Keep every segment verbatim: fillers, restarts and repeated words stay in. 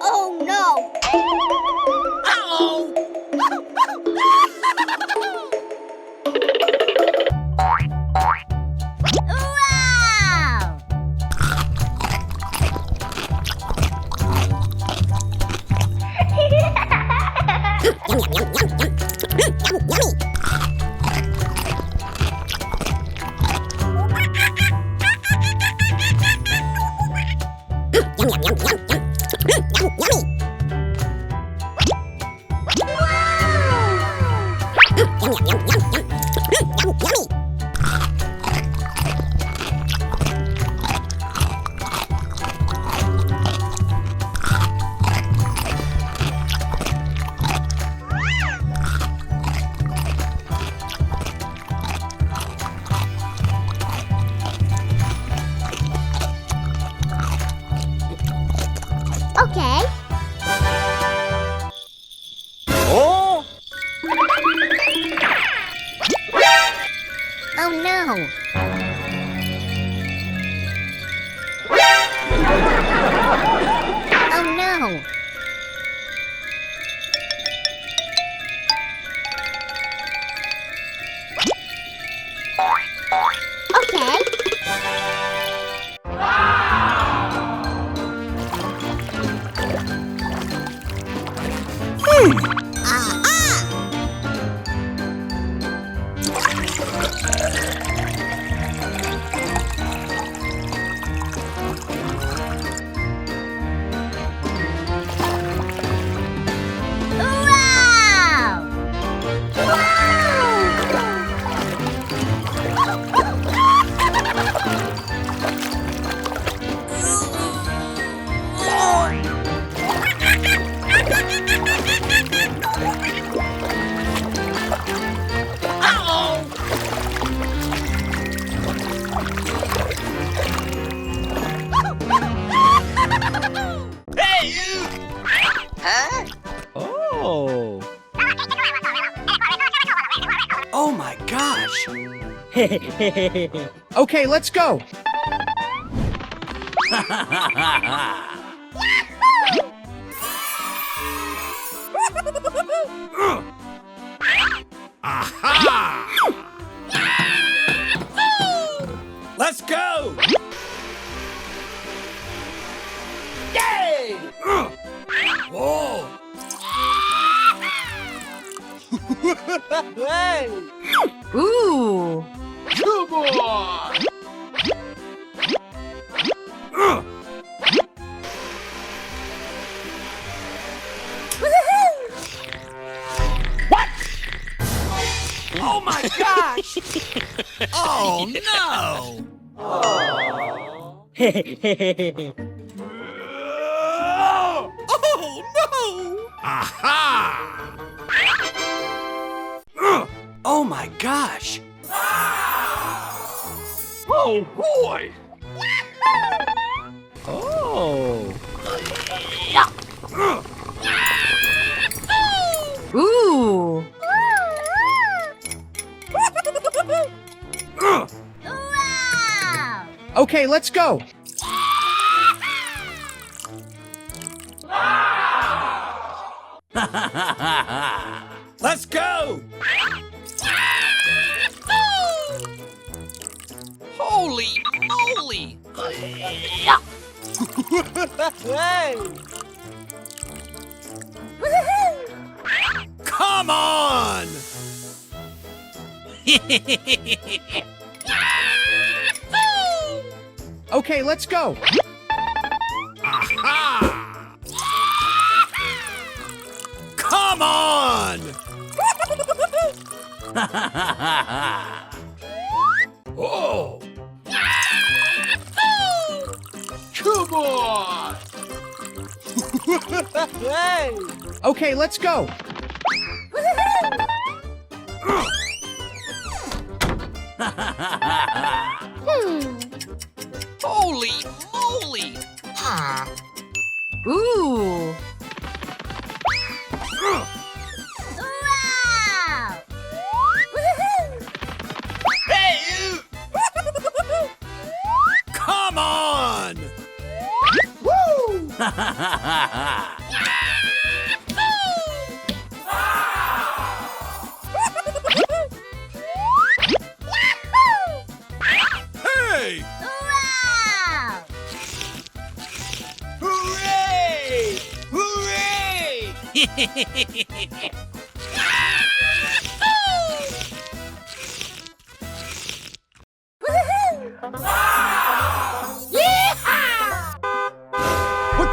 Oh no! Uh-oh! Wow! Okay. Oh! Oh no! Oh no! Okay. Hmm. Aha! Wow! Wow! Hey, you! Huh? Oh. Oh my gosh. Okay, let's go. Aha! Let's go! Yay! Whoa! Hey! Ooh! Come on! What? Oh my gosh! Oh no! Oh no! Aha! Oh my gosh! Oh boy! Oh. Ooh. Wow! Okay, let's go. Let's go! Holy moly! Hey! Come on! Okay, let's go. Aha! Come on! Oh! Come on! Hey! Okay, let's go. Hmm. Holy moly! Ooh. Wow! Woohoo! Hey, you! Come on! Woo! What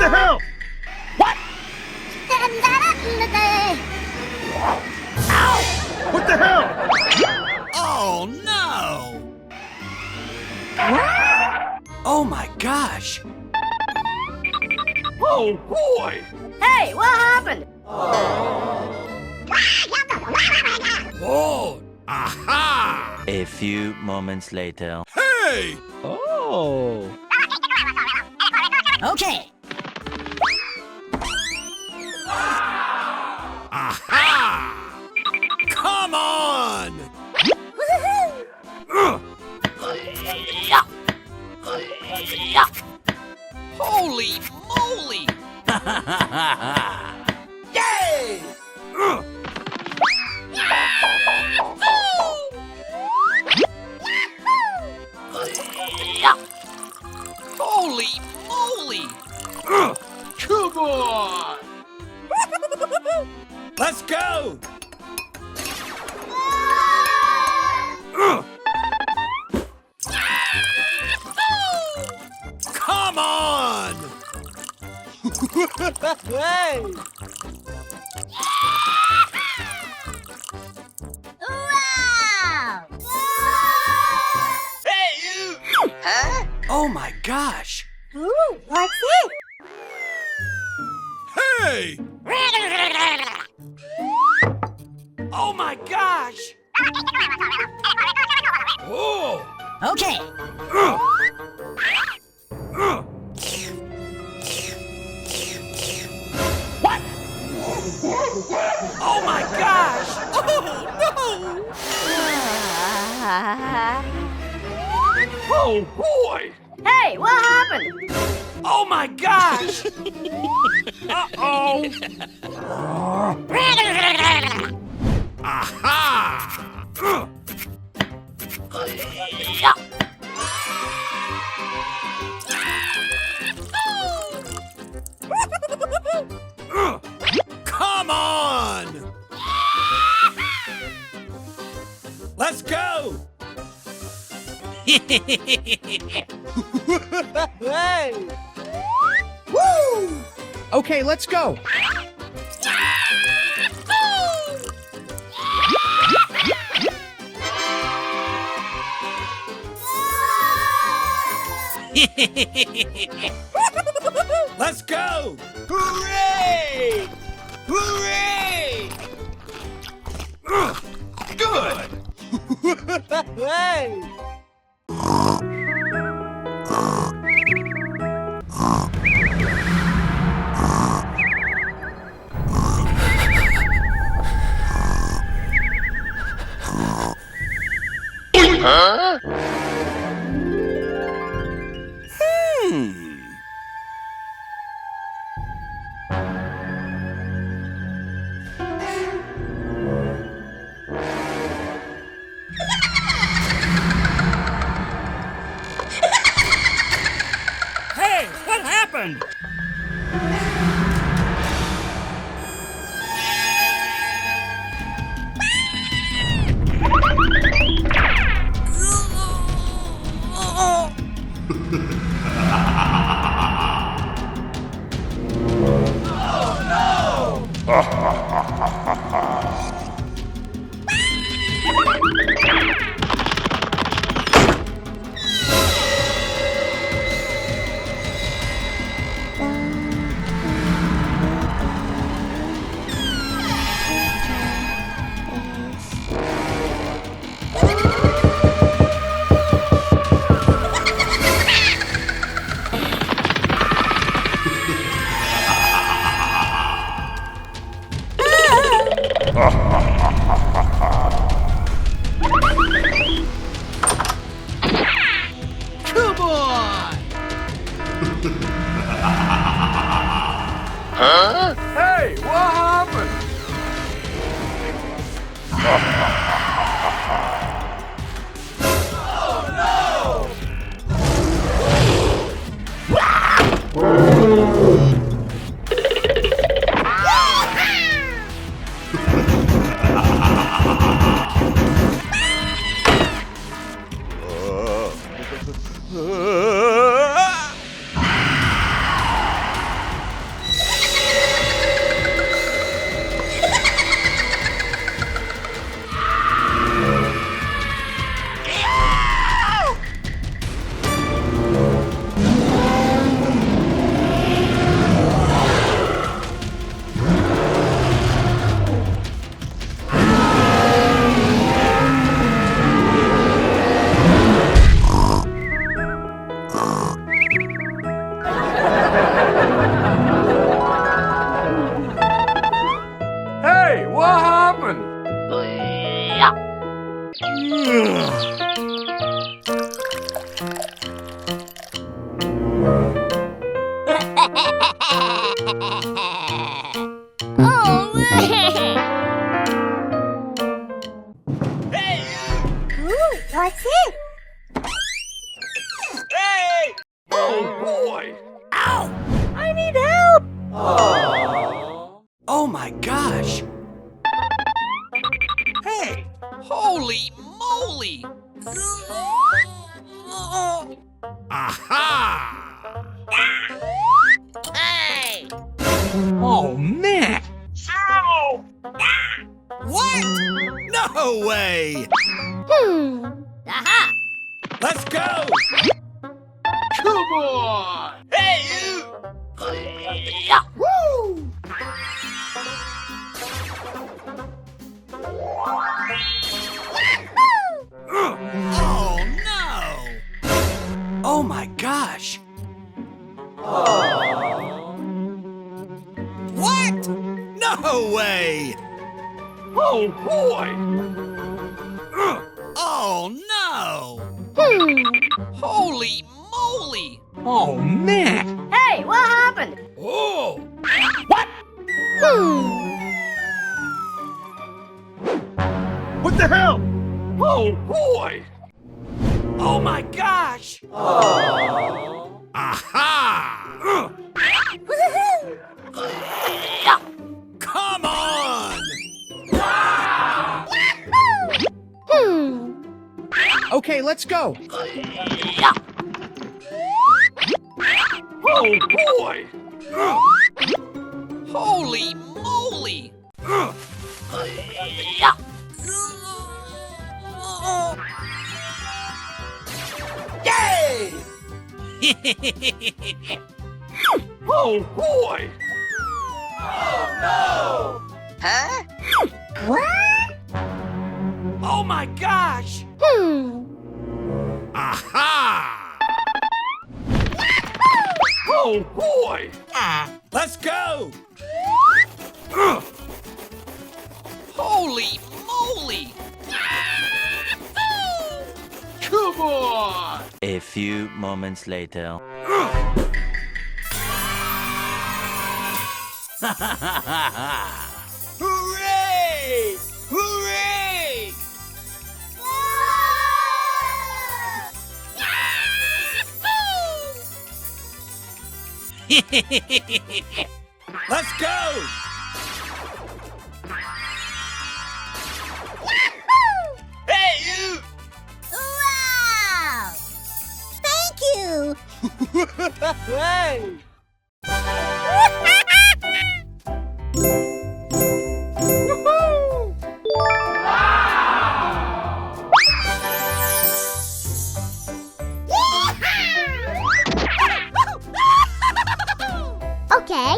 the hell? What? Ow! What the hell? Oh, no! Oh my gosh! Oh, boy! Hey, what happened? Oh! Aha! A few moments later. Hey! Oh! Okay. Aha! Come on! Holy moly! Yay! Holy moly! Come on! Let's go! Come on! Hey! Wow! Hey, you! Huh? Oh my gosh! Ooh, what's it? Hey! Oh my gosh! Oh! Okay. What? Oh my gosh! Oh no! Oh boy! Hey, what happened? Oh my gosh! Uh-oh! Aha! Come on! Let's go! Hey! Woo! Okay, let's go. Let's go! Hooray! Hooray! Good! Hey! Huh? Hmm. Hey, what happened? Come on! Huh? Hey, what happened? Hey, what happened? Oh. Hey, you! Ooh, what's it? Hey! Oh, boy! Ow! I need help! Oh my gosh! Hey! Holy moly! Aha! Hey! Oh, man! Ow! What? No way! Hmm. Aha! Let's go! Come on! Hey, you! Woo! Oh, no! Oh, my gosh! What? No way! Oh, boy! Oh, no! Hmm. Holy moly! Oh, man! Hey, what happened? Oh! What? Hmm. What the hell? Oh, boy! Oh my gosh! Aha! Come on! Hmm. Okay, let's go. Oh boy! Holy moly! Yay! Oh boy! Oh no! Huh? What? Oh my gosh! Hmm. Aha! Oh boy! Ah. Let's go! Holy moly! Come on! A few moments later. Hooray! Hooray! Let's go! Hey, you! Wow! Thank you! Hey! Okay,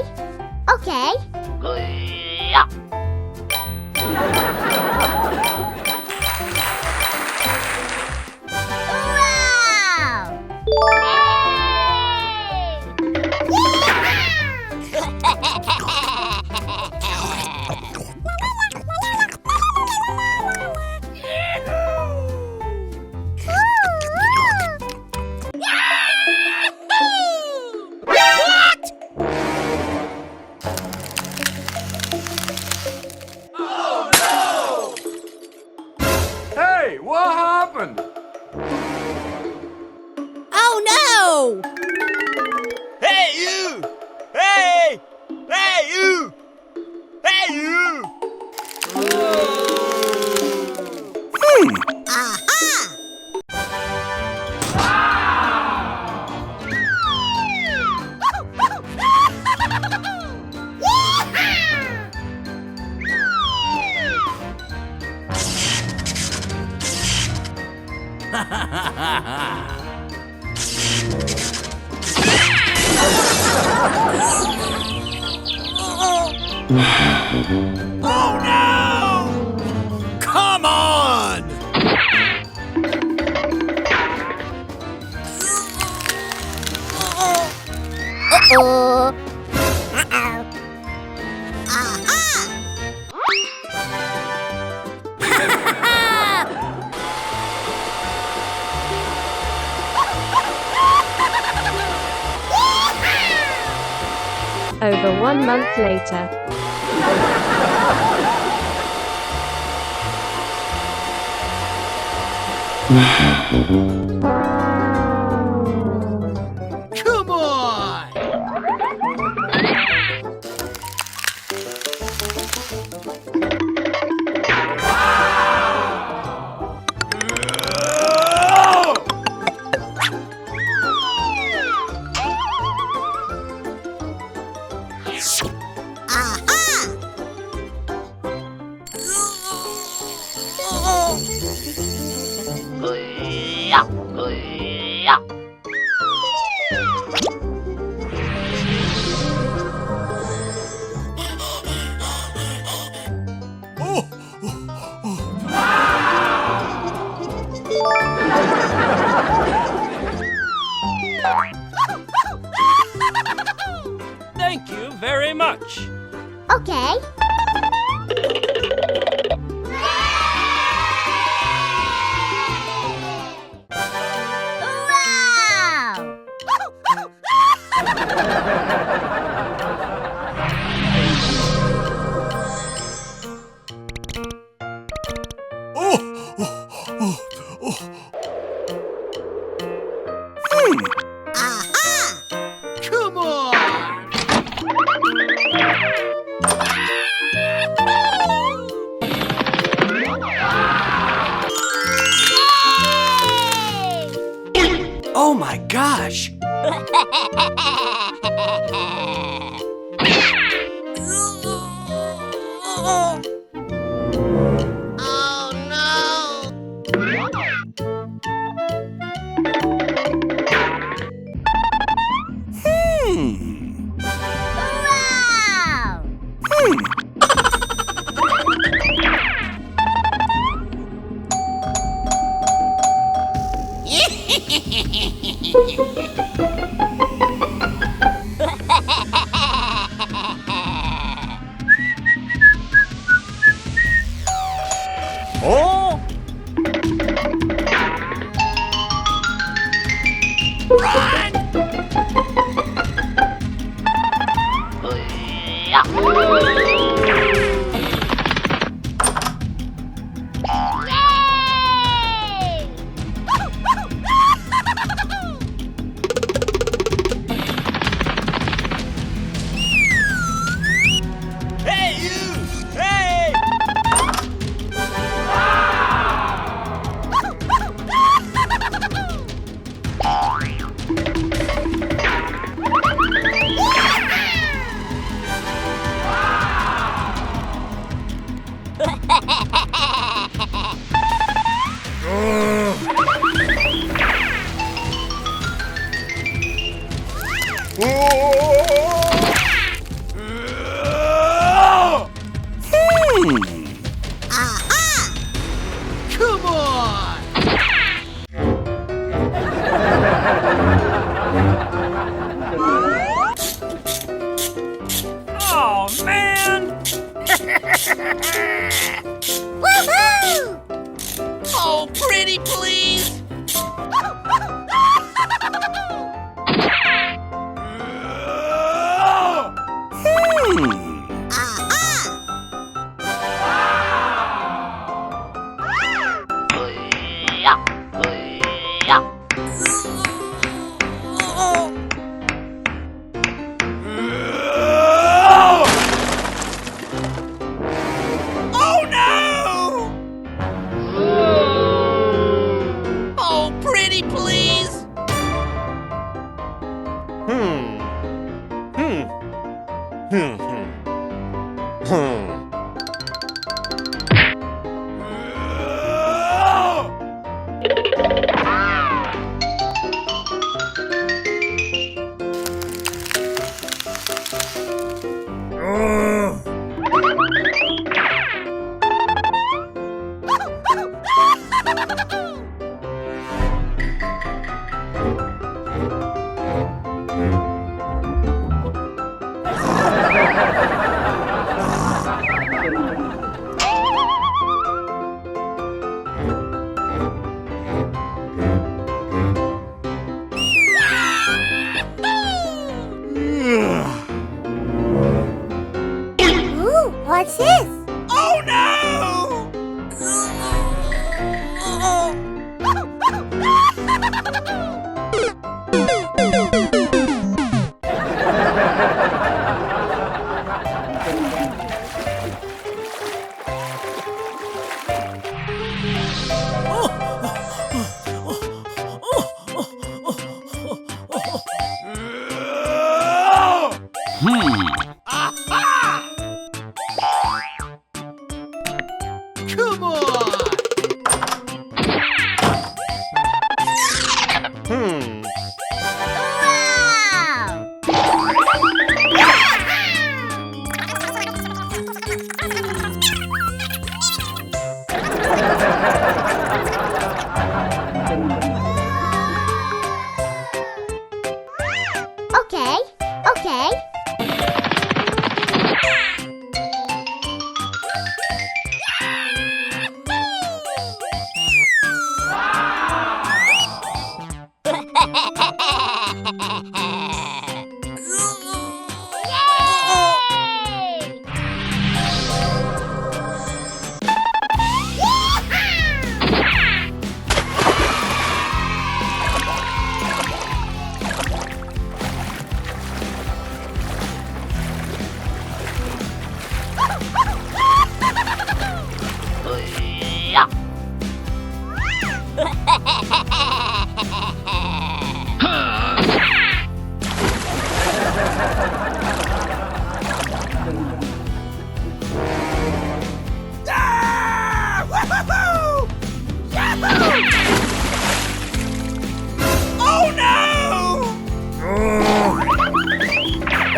okay. Wow! What? Oh, no! Hey, what happened? Oh, no! Hey, you! Hey! Hey, you! Hey, you! Hmm. Aha! Oh, no! Come on! Uh-oh. Uh-oh. Aha! Over one month later. Come on! Aha! Thank you very much. Okay. Wow! Hmm. Aha! Come on! Oh my gosh! Oh no! Hmm. Wow! Hmm. Oh! Run! Hey, you! Hey! Hmm. Aha! Come on! Oh, man! Woohoo! Oh, pretty please! Hmm. Aha! Oh no!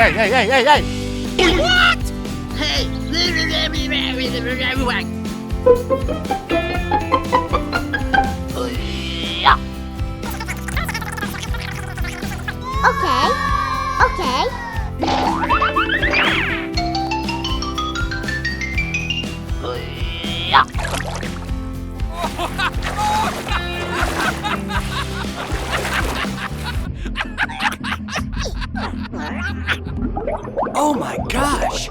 Hey, hey, hey, hey, hey! What? Hey! Okay, okay. Oh my gosh!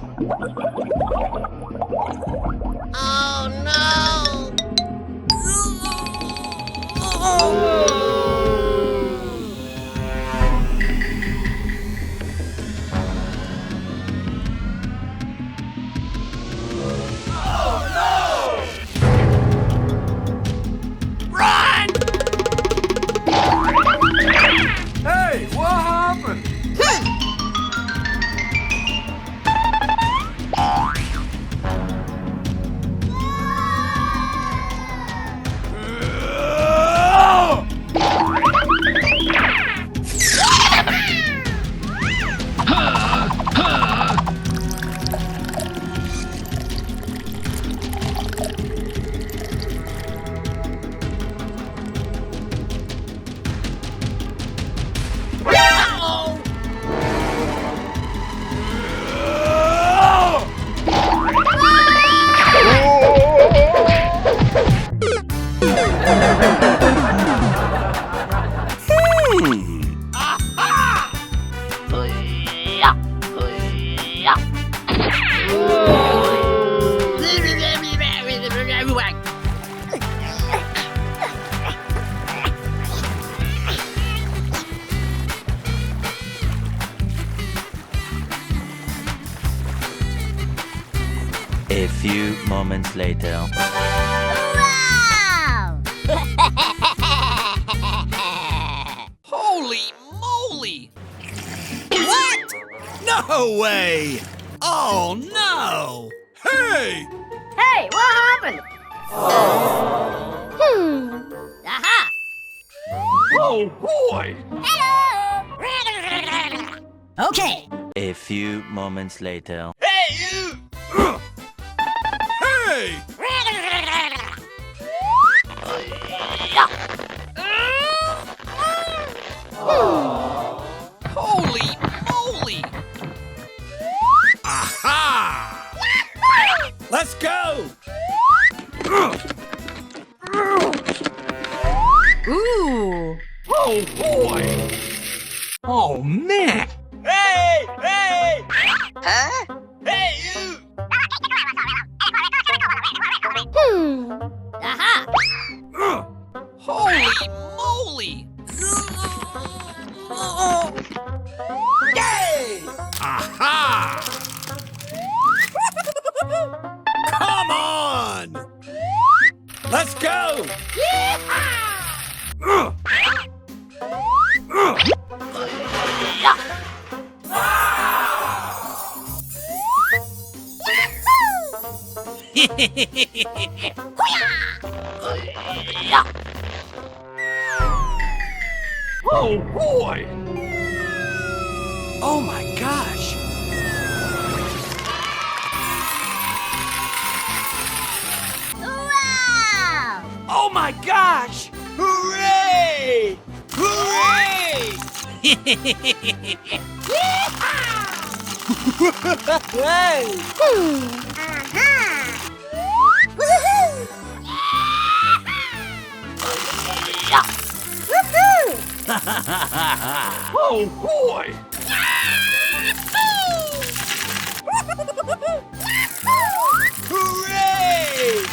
Oh no! Run! Hey, what happened? A few moments later. Wow! Holy moly! What? No way! Oh no! Hey! Hey, what happened? Hmm. Aha! Oh boy! Hello! Okay. A few moments later. Hey, you! Hey! Holy moly! Aha! Let's go! Ooh. Oh boy! Oh man! Hey! Hey! Huh? Hey, you! Hmm. Aha! Holy moly! Yay! Aha! Come on! Let's go! Yeehaw! Oh boy! Oh my gosh! Wow! Oh my gosh! Hooray! Hooray! Yeehaw! Hey! Hmm. Aha! Woohoo! Woohoo! Oh boy! Hooray!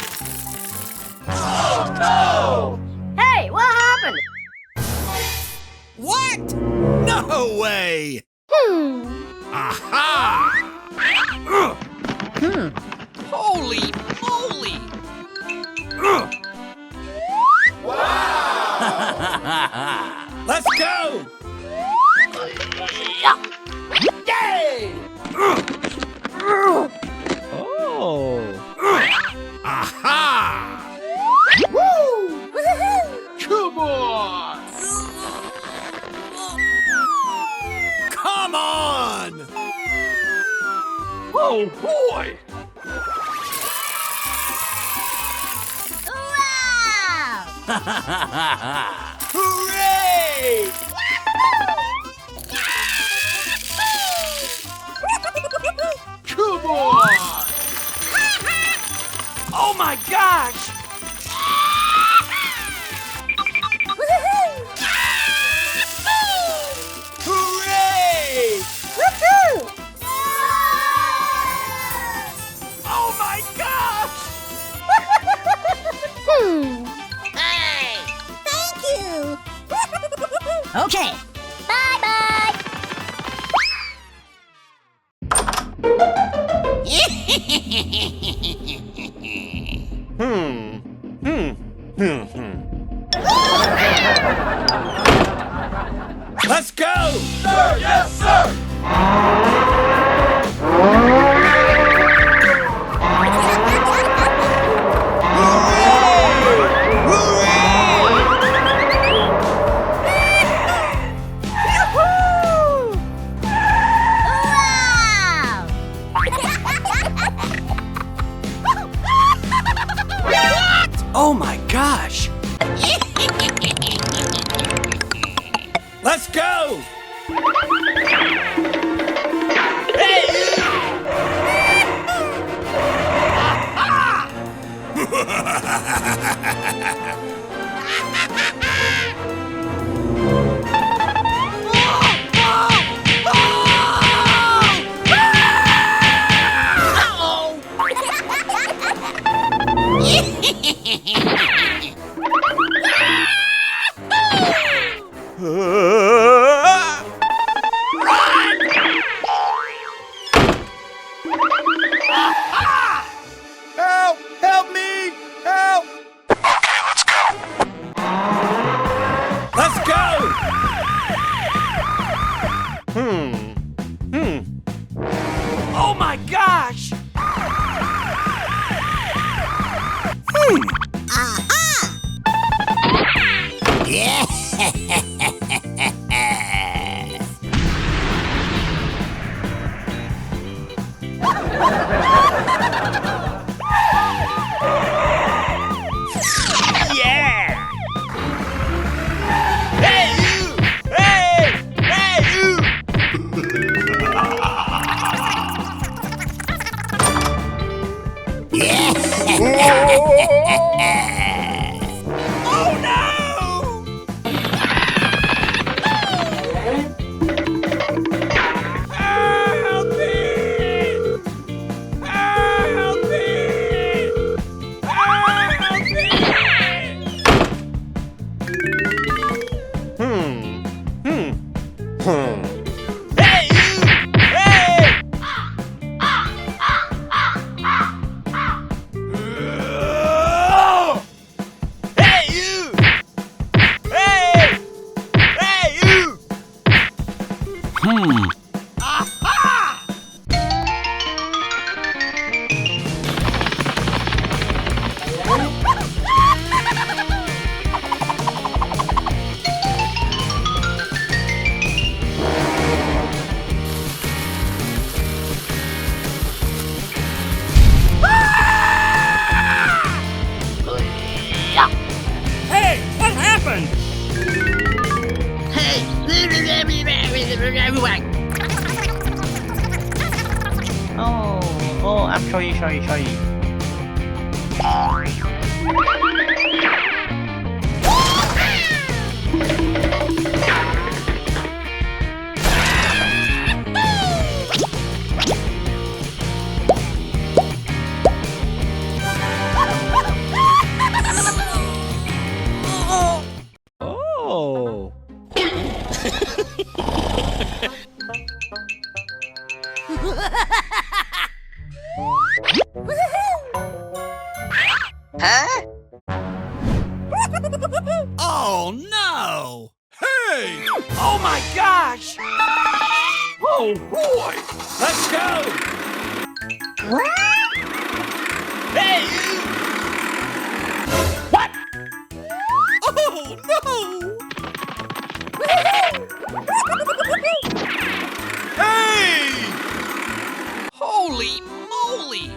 Oh no! Hey, what happened? What? No way! Hmm. Aha! Hmm. Holy moly! Wow! Let's go! Yay! Oh! Aha! Woo! Woohoo! Come on! Come on! Hooray! Come on! Oh my gosh! Hooray! Woohoo! Oh my gosh! Hmm. Hey! Thank you! Okay. Bye-bye! Hmm. Hmm. Hmm. Hmm. Let's go! Sir, yes, sir! Hooray! Hooray! Yoo-hoo! Wow! Oh my gosh! Let's go! Hey! Help! Help me! Help! Okay, let's go! Let's go! Hmm. Hmm. Oh my gosh! Hmm. Aha! Yeah! Yeah! Hey, you! Hey! Hey, you! Yeah! Oh, no! Help me! Help me! Help me! Hmm. Hmm. Hmm. Hey, you! Hey! Hey, you! Hey! Hey, you! Hmm. Aha! Hey, what happened? Hey! Oh, oh, I'm sorry, sorry, sorry. Oh. Huh? Oh, no! Hey! Oh my gosh! Oh, boy! Let's go! Hey! What? Oh, no! Hey! Holy moly!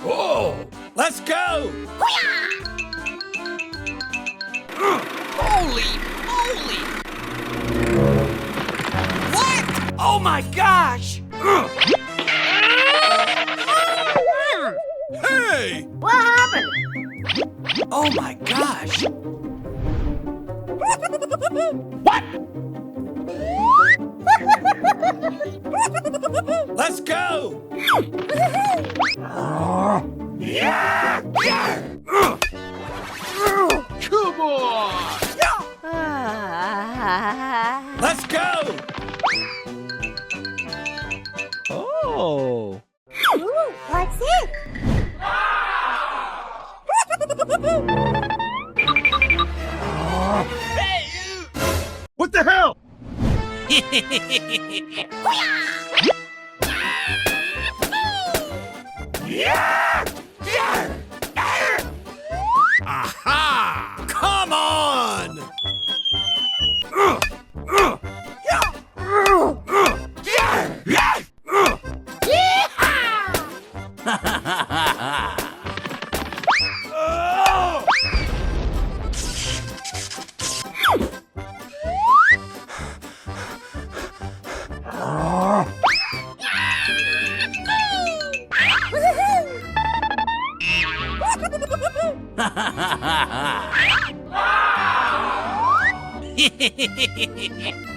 Oh! Let's go! Hoo-yah! Oh my gosh! Hey! What happened? Oh my gosh! What? Let's go! Yeah! Yeah! Come on! Let's go! Oh. Ooh, what's it? What the hell? Aha! Come on!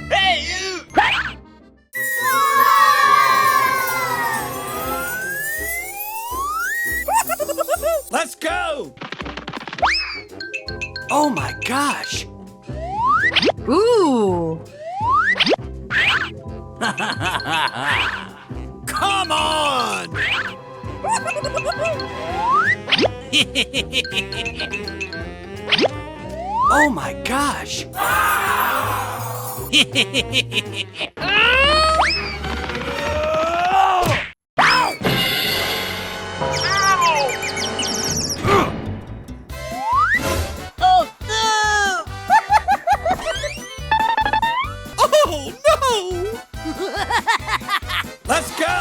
Hey, you! Let's go! Oh my gosh! Ooh! Come on! Oh my gosh! Oh, no! Oh, no! Let's go!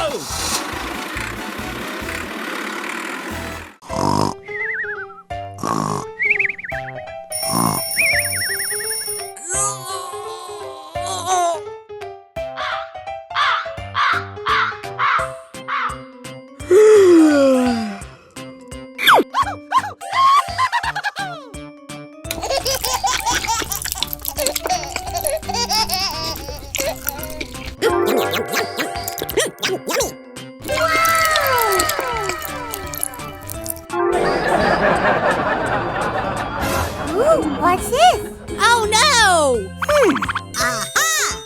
Ooh, what's this? Oh no! Hmm. Aha!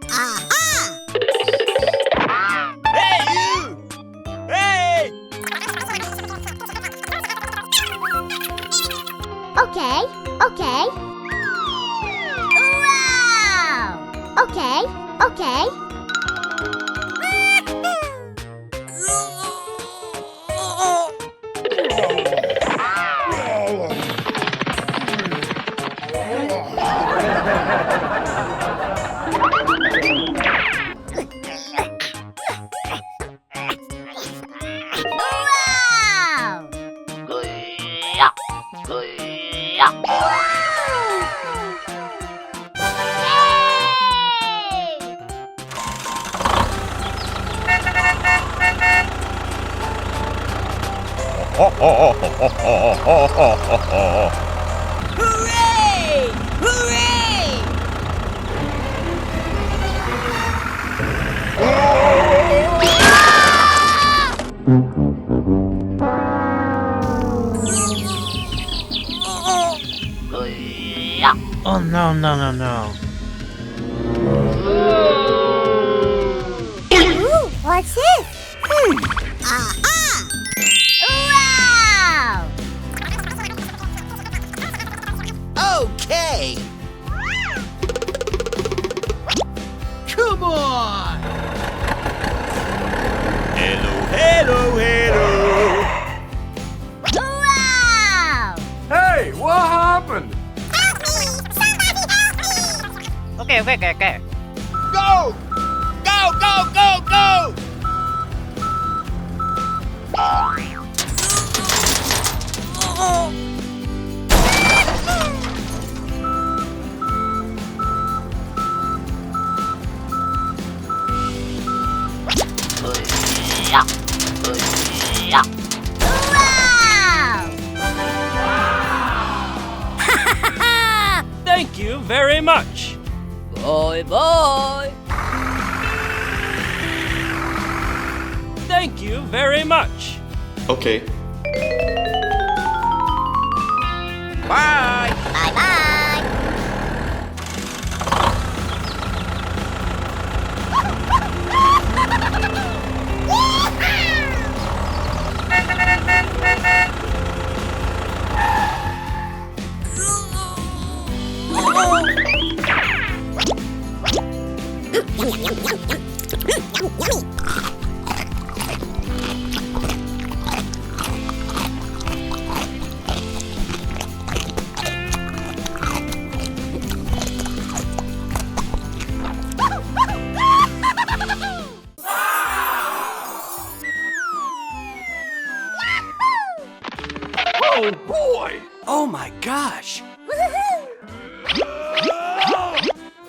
Aha! Hey, you! Hey! Okay, okay. Wow! Okay, okay. Wow! Wow! Yay! Hooray! Hooray! Oh, no, no, no, no. Ooh, what's this? Hmm. Aha! Wow! Okay. Come on! Go! Go, go, go, go! Wow! Thank you very much. Bye bye. Thank you very much. Okay. Bye. Bye bye. Oh boy! Oh my gosh! Woohoo!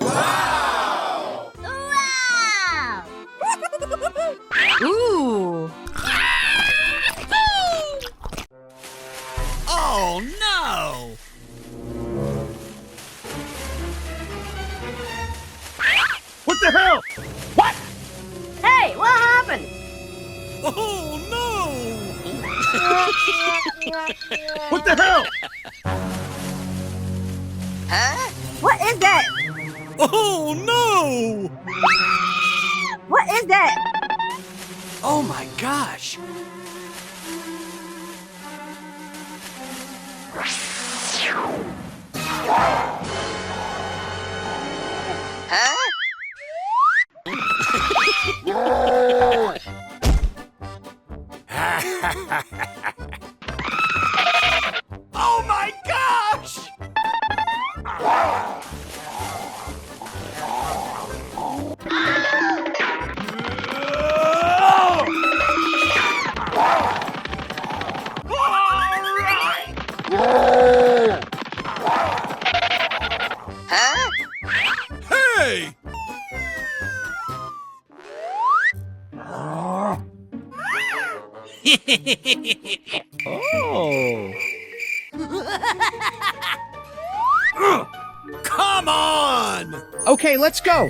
Wow! Wow! Ooh! Oh no! What the hell? What? Hey, what happened? Oh no! What the hell? Huh? What is that? Oh no! What is that? Oh my gosh! Huh? Oh my gosh! Huh? Hey! Oh. Come on! Okay, let's go.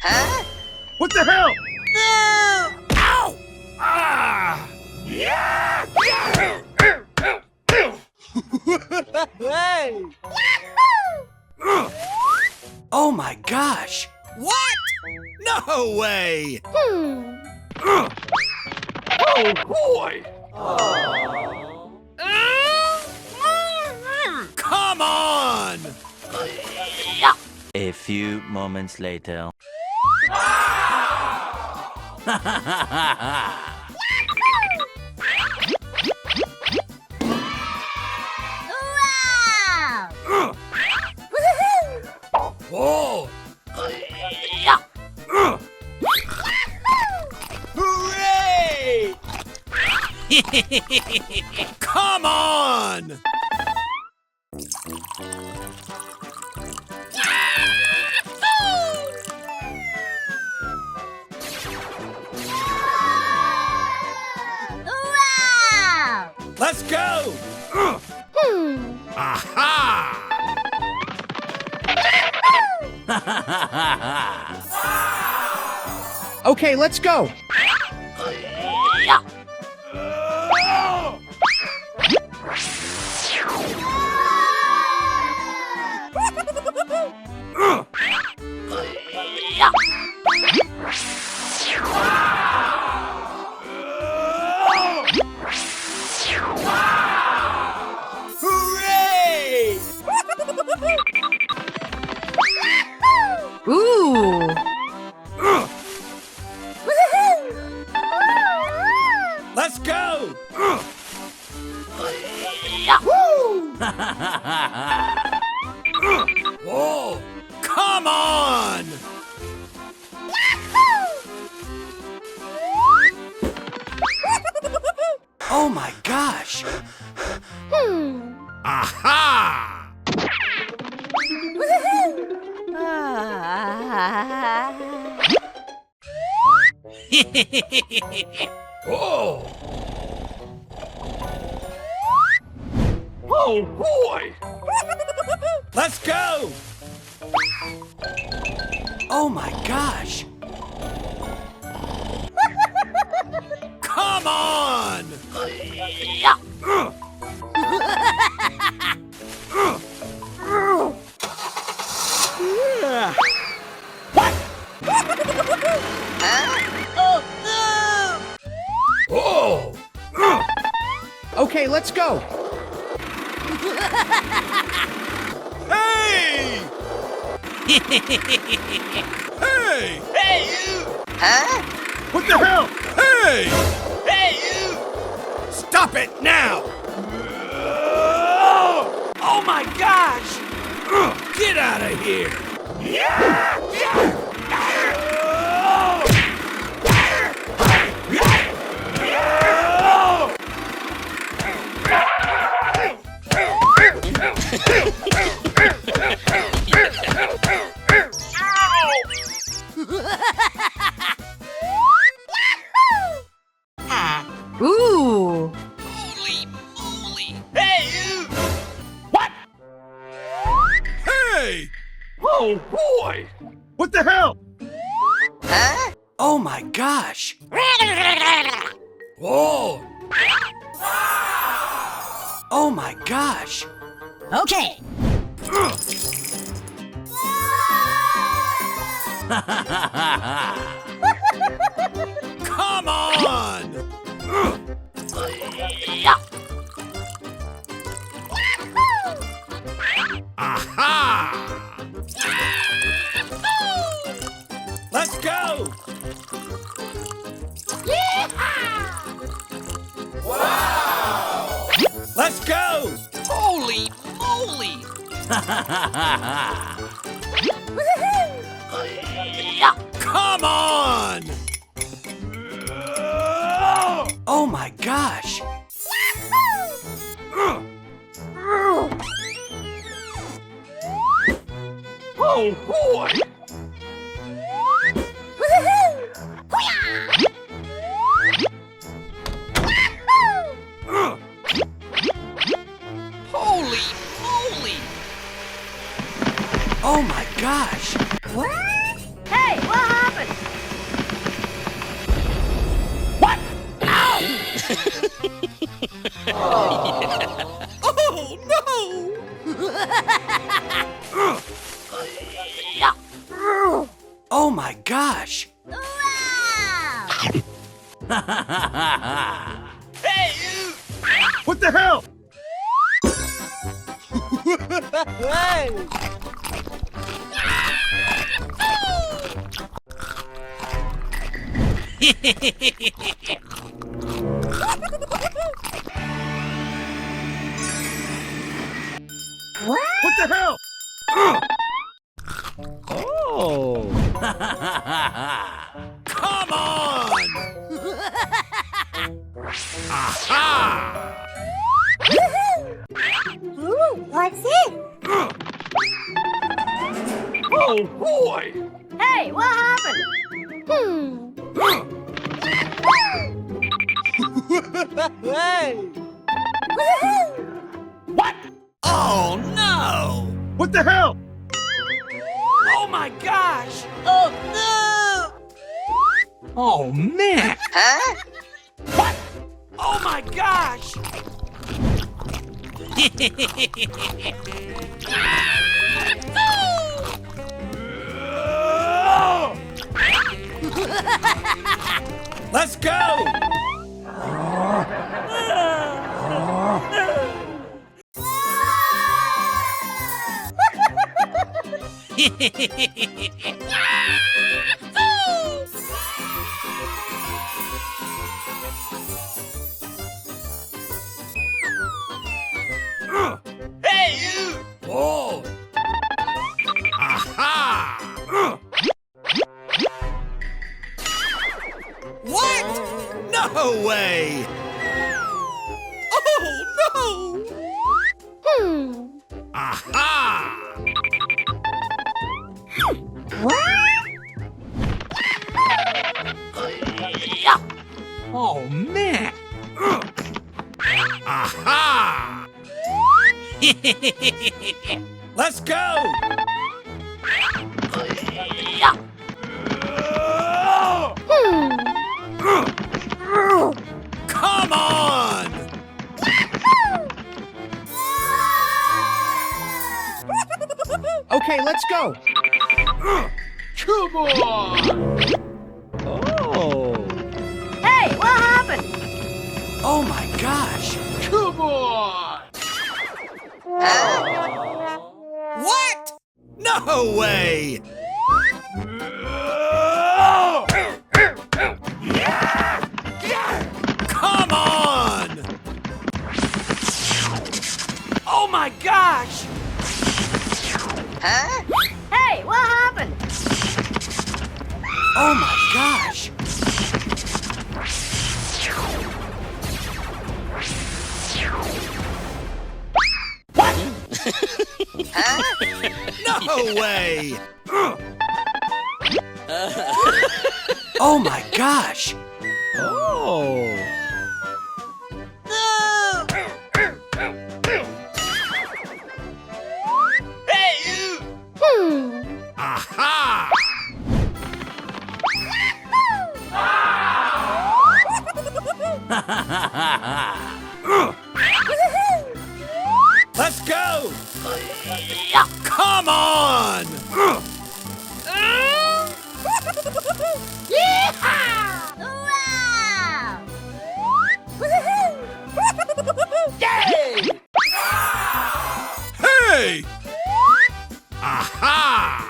Huh? What the hell? No! Ow! Ah! Yeah! Hey! Oh my gosh! What? No way! Hmm. Oh boy! Come on! A few moments later. Wow! Woohoo! Oh! Hooray! Come on! Wow! Let's go! Hmm. Aha! Okay, let's go. Hooray! Ooh. Let's go! Woo! Whoa! Come on! Oh my gosh! Hmm. Aha! Oh! Oh boy! Let's go! Oh my gosh! Come on! What? Huh? Oh, no! Oh! Okay, let's go. Hey! Hey! Hey, you! Huh? What the hell? Hey! Hey, you! Stop it now! Oh my gosh! Get out of here! Ooh. Holy moly! Hey, you! What? Hey! Oh boy! What the hell? Huh? Oh my gosh! Oh! Oh my gosh! Okay. Come on! Aha! Let's go! Yeehaw! Wow! Let's go! Holy moly! Woohoo! Come on! Oh my gosh! Oh boy! Woohoo! Hoo-yah! Holy moly! Oh my gosh! What? Hey, what happened? What? Ow! Oh, no! Oh my gosh! Wow! Hey, you! What the hell? Hey! What? What the hell? Oh! Come on! Aha! Ooh, what's it? Oh boy! Hey, what happened? Hmm. Hey! Woohoo! What? Oh no! What the hell? Oh my gosh! Oh no! Oh man! Huh? What? Oh my gosh! Let's go! Aha! Let's go! Come on! Okay, let's go. Come on. Oh. Hey, what happened? Oh my gosh. Come on. What? No way. Come on. Oh my gosh! Huh? Hey, what happened? Oh my gosh! What? Huh? No way! Oh my gosh! Oh. Aha! Let's go! Come on! Yeehaw! Wow! Yay! Hey! Aha!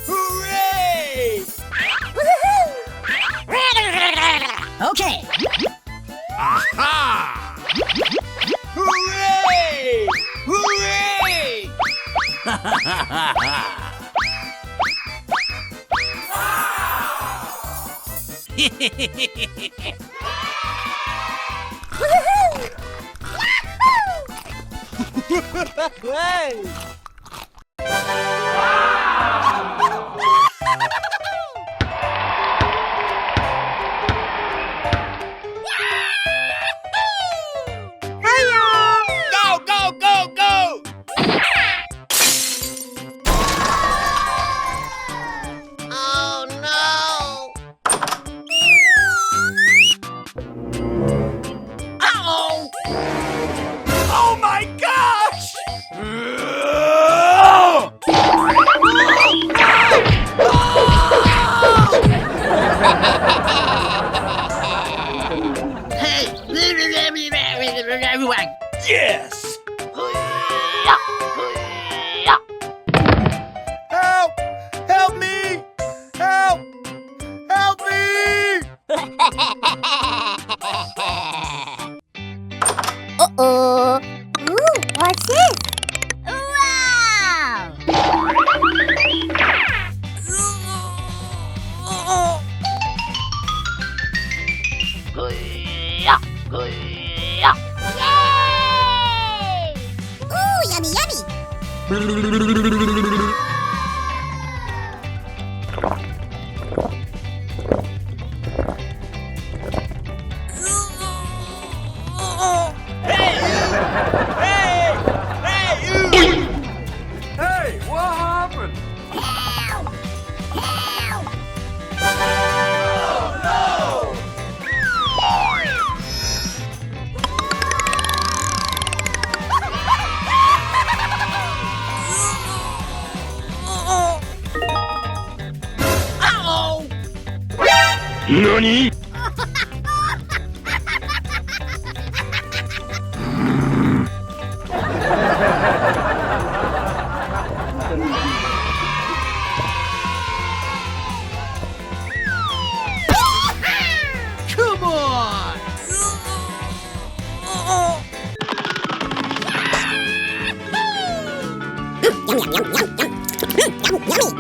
Hooray! Okay. Aha! Hooray! Hooray! Hey! Go, go, go, go! Oh, no! Uh-oh! Oh my gosh! Hey! Everyone! Yes! Help! Help me! Help! Help me! Uh-oh. Ooh, what's this? Wow! Yay! Ooh, yummy, yummy! Hey, you! Hey! Hey, you! Hey, what happened? Help! Help! Oh, no! Uh-oh! Nani? Come on! Yum, yum, yum, yum, yum. Mm, yum, yummy.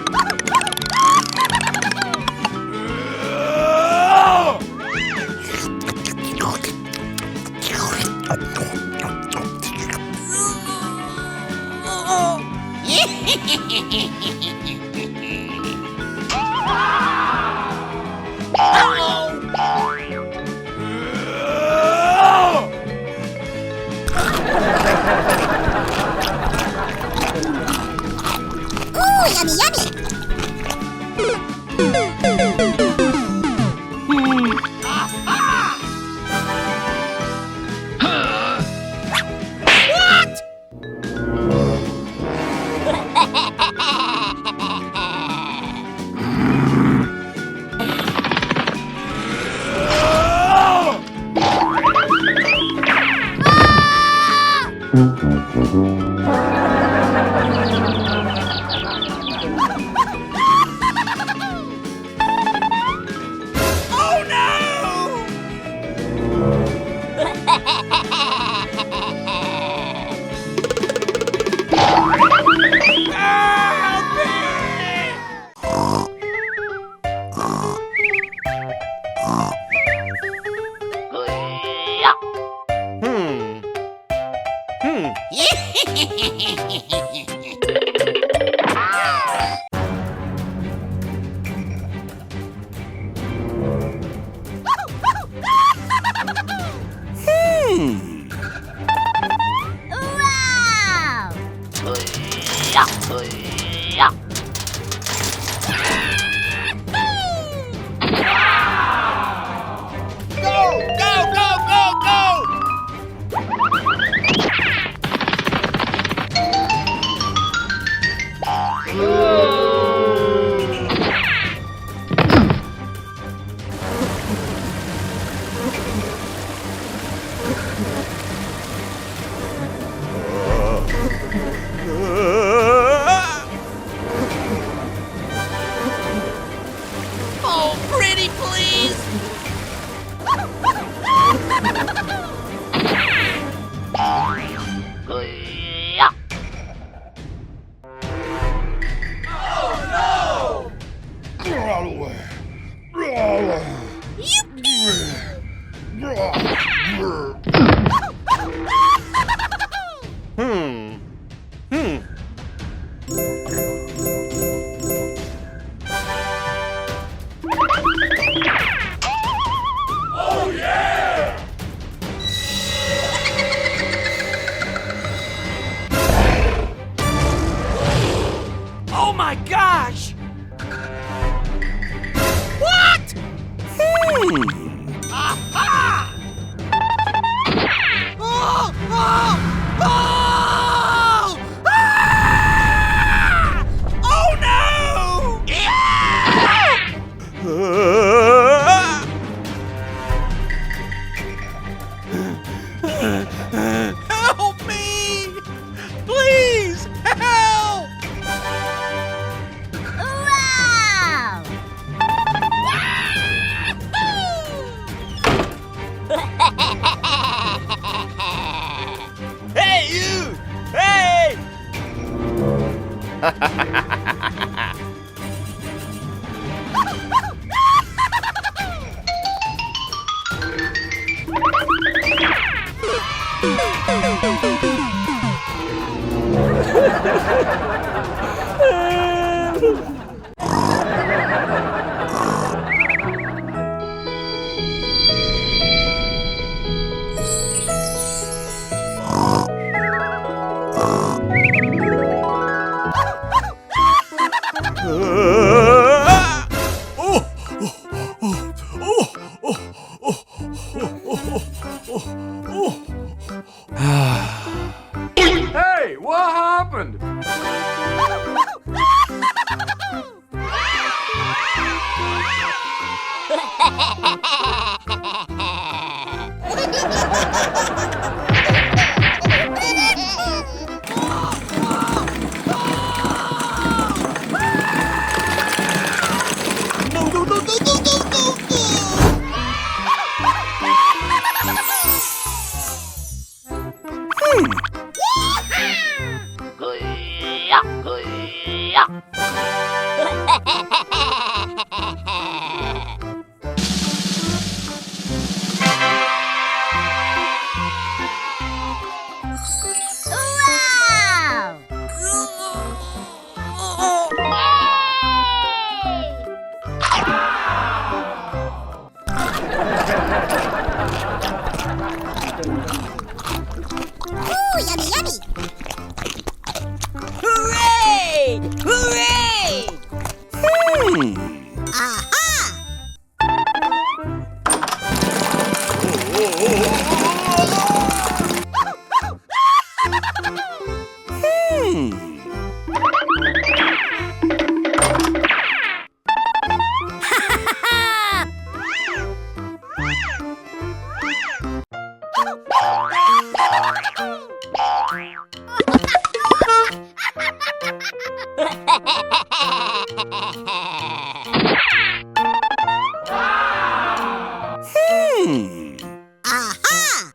What? Hmm. Aha! Oh, oh, oh! Ah! Oh, no! Yeah! Help me! Please, help! Wow! Hey, you! Hey! Hey, what happened? Wow! Ooh, yummy, yummy! Hooray! Hooray! Hmm. Aha! Hmm. Hmm. Aha!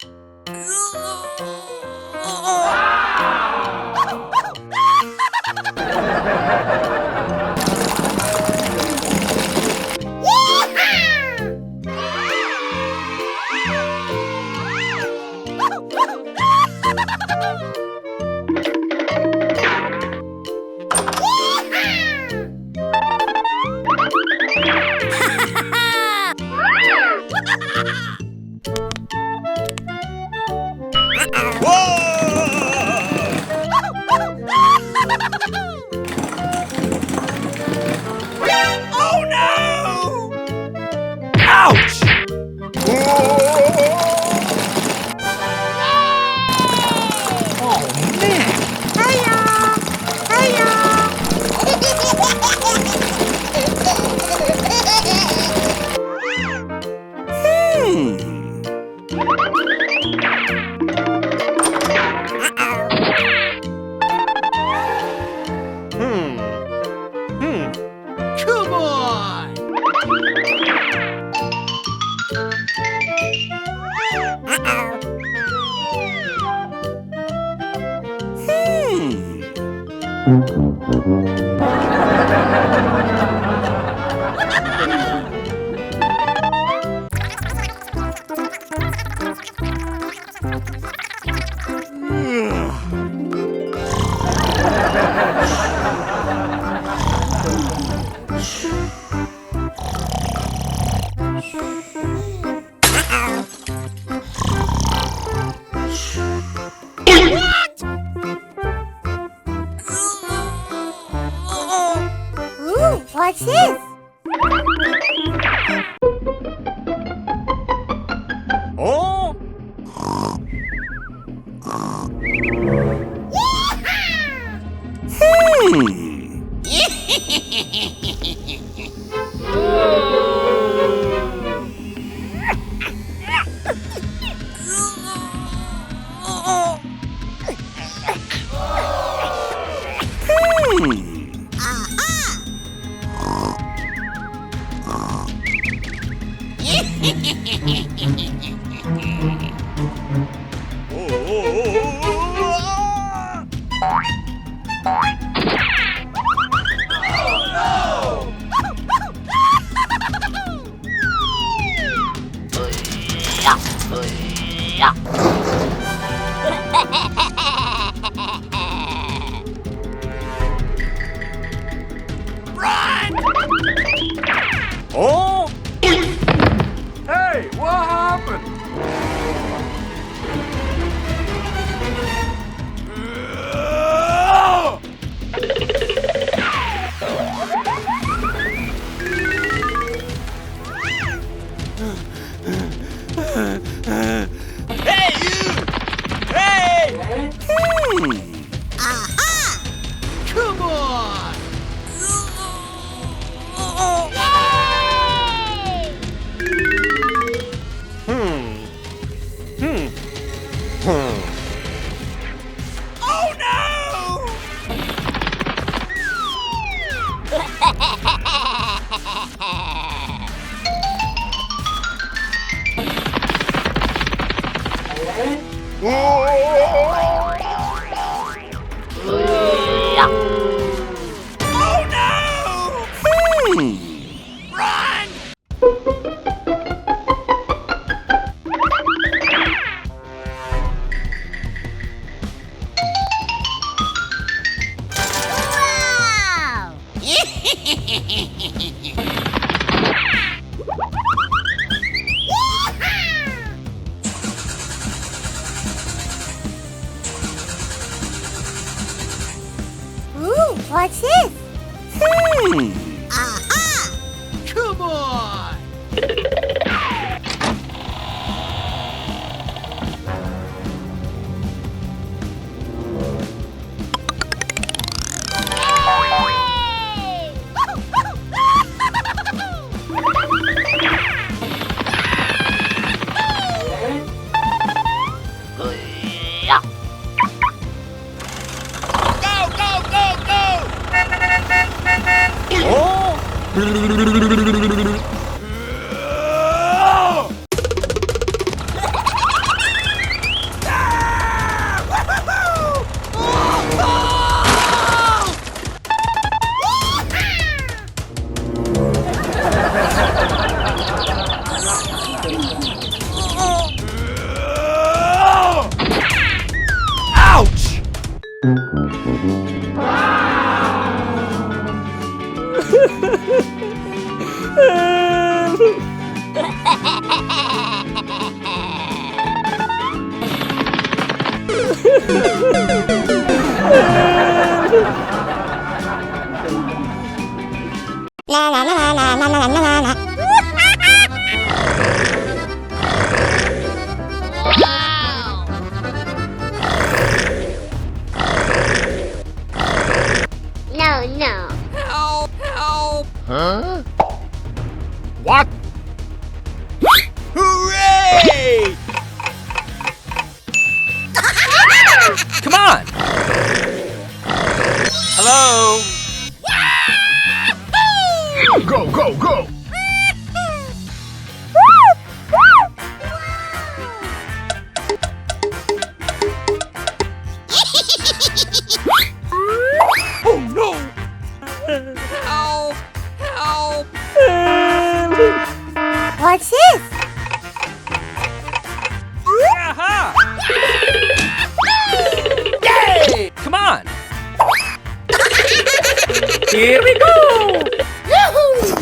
What's this? Oh? Hmm. Hmm. Run! Oh! Hey, what happened? Hey, you! Hey! Hmm. Aha! Come on! Yay! Hmm. Hmm. Hmm. Oh no! Oh no! Hmm. Run! Wow! Ooh, what's this? Hmm. Aha! Come on! Go, go, go, go! Oh! Ouch! No, no. Help! Help! Huh? What? Hooray! Come on! Hello? Go, go, go! Oh no! Help! Help! What's this? Aha! Yay! Come on! Here we go! Yahoo!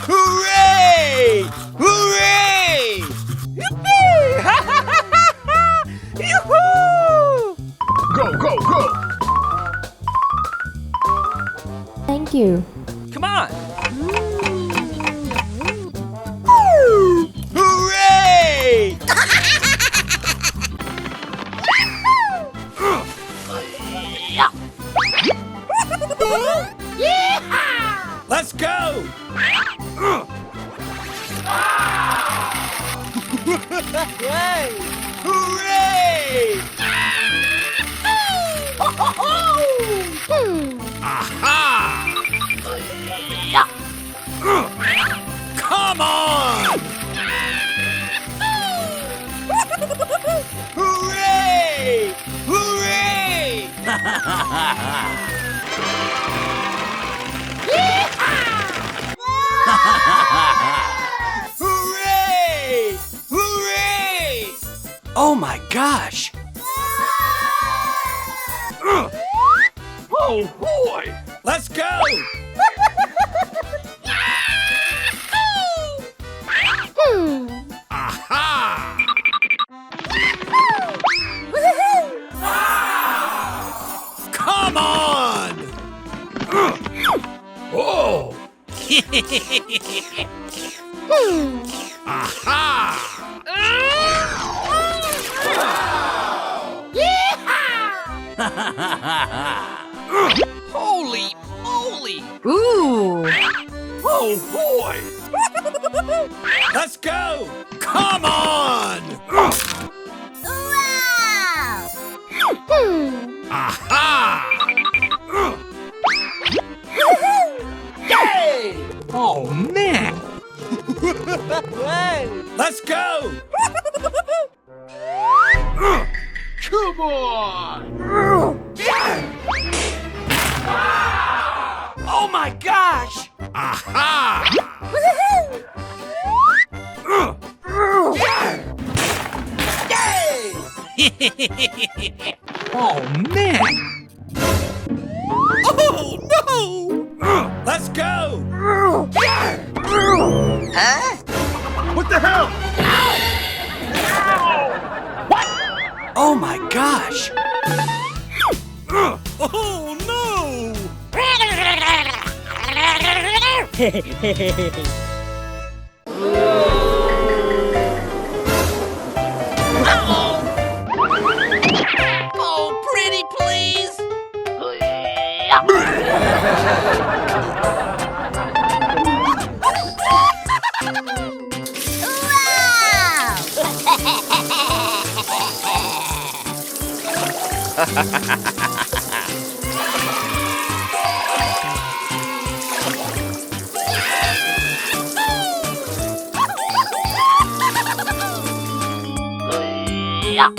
Hooray! Hooray! Yippee! Yoo-hoo! Go, Go, go! Thank you. Come on! Hooray! Let's go! Hooray! Aha! Come on! Hooray! Hooray! Hooray! Hooray! Oh my gosh! Oh boy! Let's go! Aha! Come on! Oh! Aha! Holy moly! Ooh! Oh boy! Let's go! Come on! Wow! Aha! Yay! Oh man! Let's go! Come on! Oh my gosh! Aha! Oh man! Oh no! Let's go! Huh? What the hell? What? Oh my gosh! Oh no! Oh, pretty please! Wow!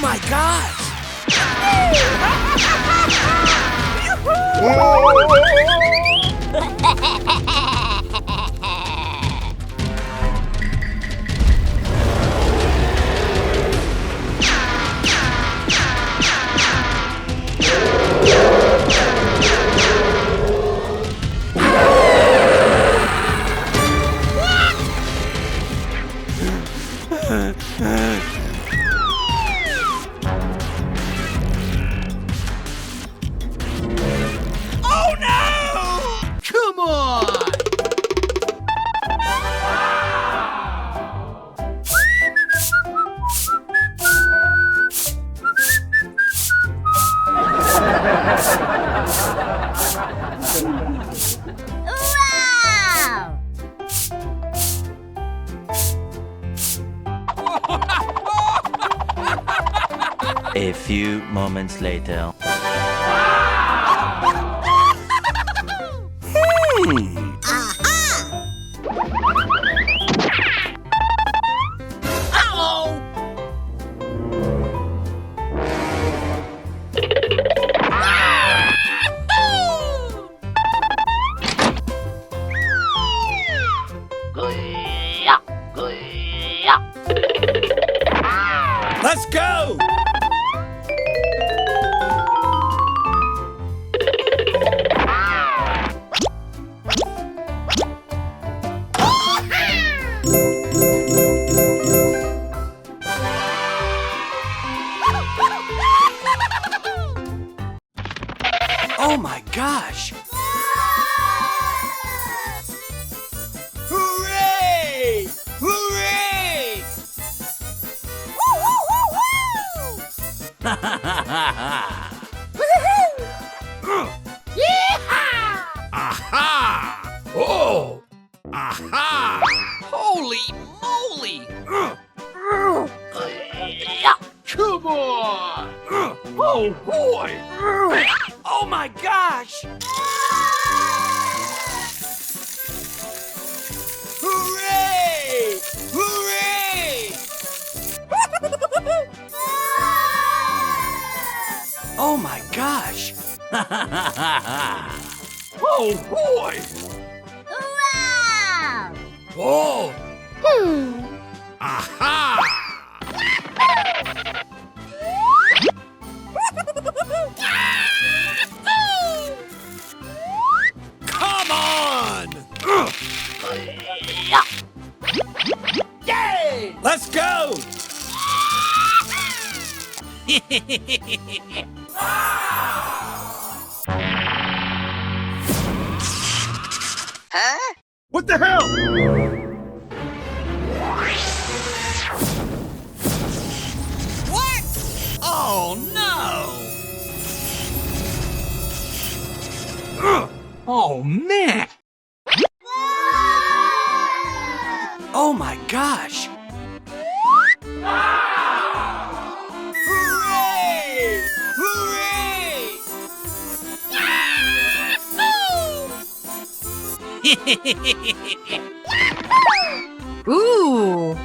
My gosh! Oh no! Come on! Wow! A few moments later. Hmm. Aha! Uh-oh! Let's go! Oh my gosh! Hooray! Hooray! Yeehaw! Aha! Oh! Aha! Holy moly! Come on! Oh boy! Oh my gosh! Hooray! Hooray! Oh my gosh! Oh boy! Wow! Oh! Hmm. Aha! Come on! Yay! Let's go! Huh? What the hell? What? Oh no! Oh man! Oh my gosh! Hooray! Hooray! Ooh.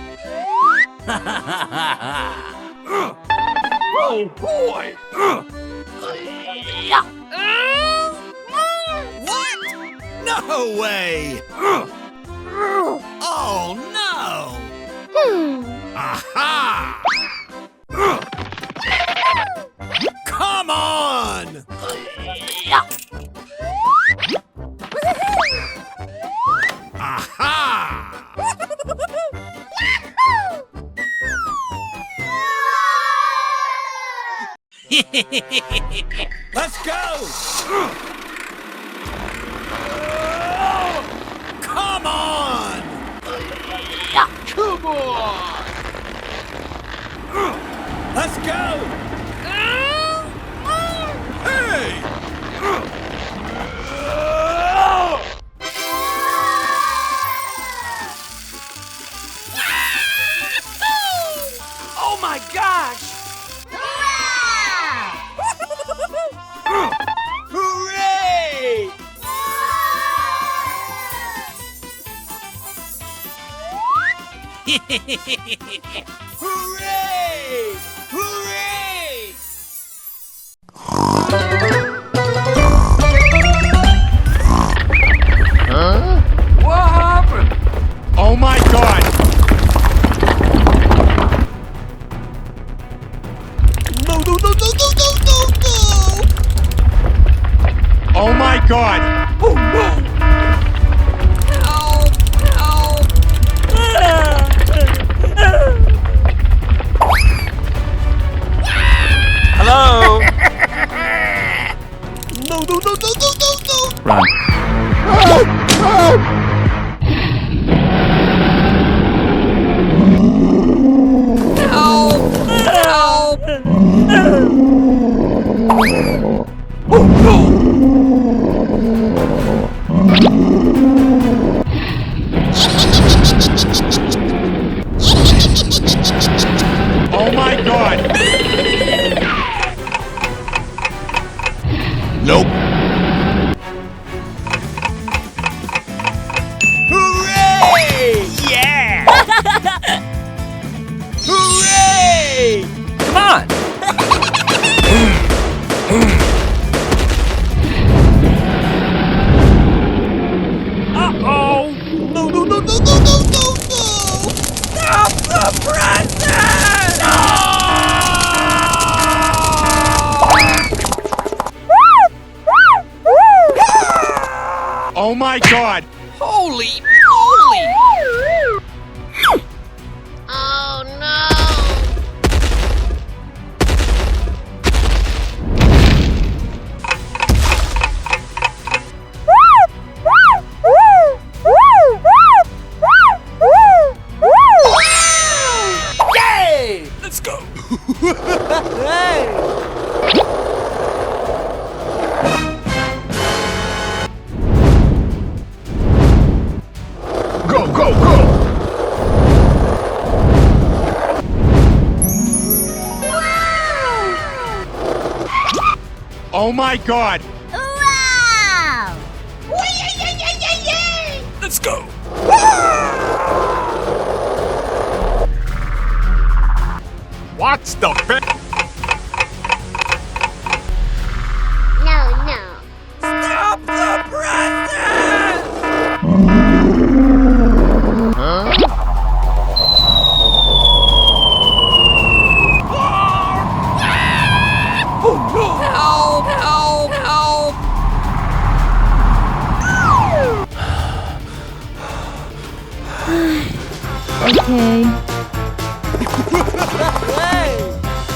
Oh boy! What? No way! Oh no! Hmm. Aha! Come on! Aha! Let's go! Come on! Come on! Let's go! Hey! Oh my gosh! Hooray! Hooray! Oh my God! Oh no! Help! Help! Hello? No, no, no, no, no, no, no! Run. Help! Help! Oh, no! Oh my God! Nope. Hooray! Yeah! Hooray! Come on! Uh-oh! No, no, no, no! Stop the presses! No! Oh my God! Holy moly! Oh no! Yay! Let's go! Hey! Go, go, go! Oh my God! Wow! Let's go! What's the big... No, no. Stop the presses! Huh? Oh, no! Help! Help! Help! Okay.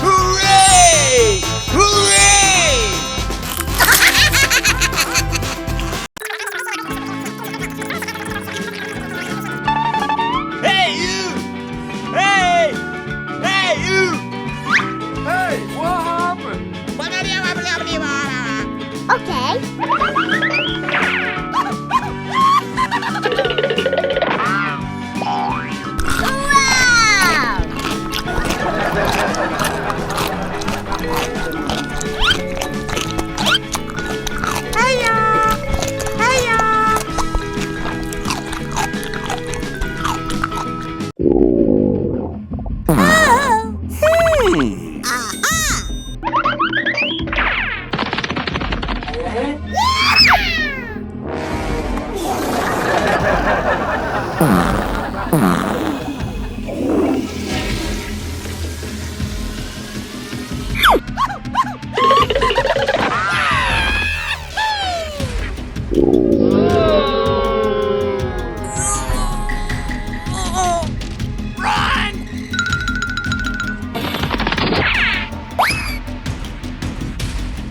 Hooray! Hooray! Hey, you! Hey! Hey, you! Hey, what happened? Okay. Wow! Hiya! Hiya! Oh! Hmm. Aha! Run!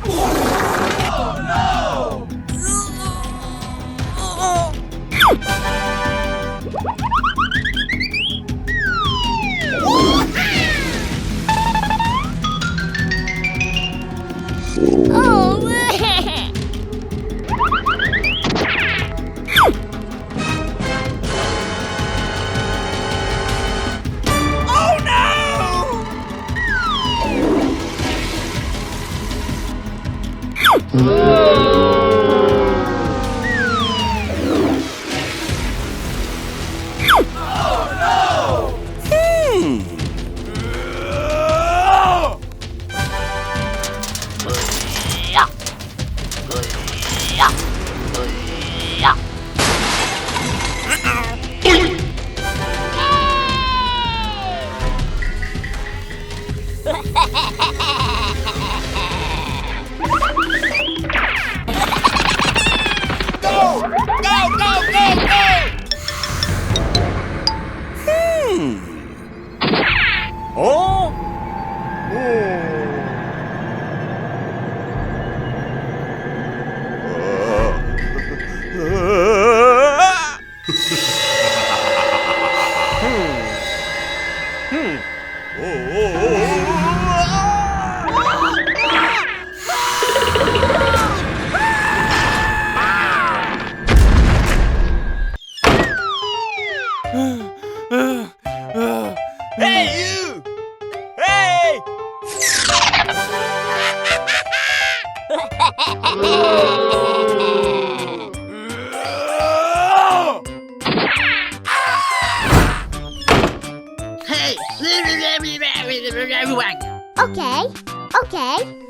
Oh, no! Oh. Oh, no! Hey! Okay, okay.